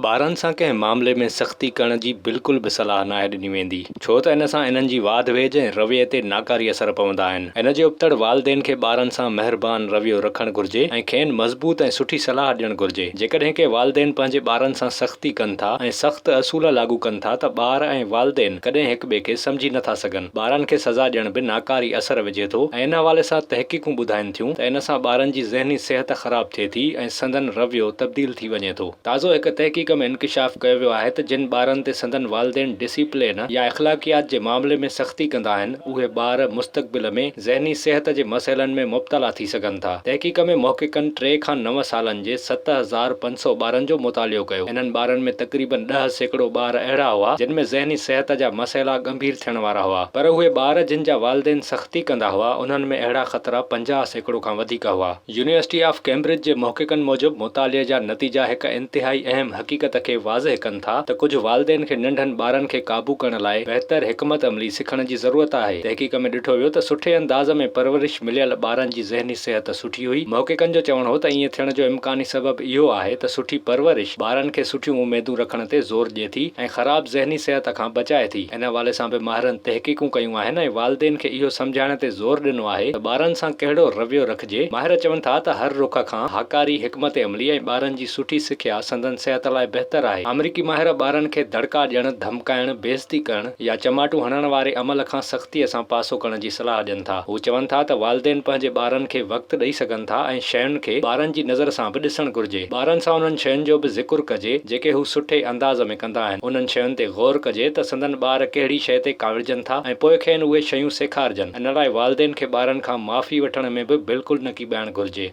ٻارن سان ڪنهن معاملي ۾ سختي ڪرڻ جي بلڪل به صلاح ناهي ڏني ويندي، ڇو ته ان سان انهن جي واڌ ويجهه ۽ رويي تي ناڪاري اثر پوندا آهن. ان جي ابتڙ والدين کي ٻارن سان مهربان رويو رکڻ گهرجي ۽ کين مضبوط ۽ سٺي صلاح ڏيڻ گهرجي. جيڪڏهن ڪي والدين پنهنجي ٻارن سان سختي ڪن ٿا ۽ سخت اصول لاڳو ڪن ٿا ته ٻار ۽ والدين ڪڏهن هڪ ٻئي کي سمجهي نٿا سگهن. ٻارن کي سزا ڏيڻ به ناڪاري اثر وجهي ٿو ۽ ان حوالي سان تحقيقون ٻڌائين ٿيون ته ان سان ٻارن جي ذهني صحت خراب ٿئي ٿي ۽ سندن رويو تبديل ٿي وڃي ٿو. تازو هڪ تحقيق ۾ انڪشاف ڪيو ويو آهي ته جن ٻارن تي سندن والدين ڊسيپلين يا اخلاقيات جي معاملي ۾ سختي ڪندا آهن، اهي ٻار مستقبل ۾ ذهني صحت جي مسئلن ۾ مبتلا ٿي سگهن ٿا. تحقيق ۾ محققن ٽي کان نو سالن جي 7500 ٻارن جو مطالعو ڪيو. انهن ٻارن ۾ تقريبن 10% ٻار اهڙا هئا، جن ۾ ذهني صحت جا مسئلا ڳنڀير ٿيڻ وارا هئا. پر اهي ٻار جن جا والدين سختي ڪندا هئا، انهن ۾ اهڙا خطرا 50% کان وڌيڪ هئا. يونيورسٽي آف ڪيمبرج جي محققن موجب مطالعي جا نتيجا هڪ انتهائي اهم حقيقت کي واضح ڪن ٿا ته ڪجهه والدين کي ننڍن ٻارن کي قابو ڪرڻ لاء بهتر حڪمت عملي سکڻ جي ضرورت آهي. تحقيق ۾ ڏٺو ويو ته سٺي انداز ۾ پرورش مليل ٻارن جي ذهني صحت سٺي هئي. محققن جو چوڻ هو ته ائين ٿيڻ جو امڪاني سبب اهو آهي ته سٺي پرورش ٻارن کي سٺيون اميدون رکڻ تي زور ڏئي ٿي ۽ خراب ذهني صحت کان بچائي ٿي. ان حوالي سان به ماهرن تحقيقون ڪيون آهن ۽ والدين کي اهو سمجهائڻ تي زور ڏنو آهي ته ٻارن سان ڪهڙو رويو رکجي. ماهر چون ٿا ته هر رخ کان هاڪاري حڪمت عملي ۽ ٻارن جي سٺي سکيا سندن صحت لاء بهتر آهي. آمريڪي ماهر ٻارن کي دڙڪا ڏيڻ، ڌمڪائڻ، بيعزتي ڪرڻ يا چماٽون هڻڻ واري عمل کان سختيء سان پاسو ڪرڻ جي صلاح ڏين ٿا. هو چون ٿا ته والدين پنهنجي ٻارن کي وقت ڏئي سگهن ٿا ۽ شين کي ٻارن جي نظر سان به ڏسڻ گهرجي. ٻارن سان انهن شين جو به ذڪر ڪجي جيڪي هو سٺي انداز ۾ ڪندا آهن. انهن شين تي غور ڪجي ته سندن ٻار ڪهڙي شيء تي ڪاوڙجن ٿا ۽ پوء کين اهي شيون سيکارجن. ان لاء والدين کي ٻارن کان معافي وٺڻ ۾ به بلڪل نه ڪيٻائڻ گهرجي.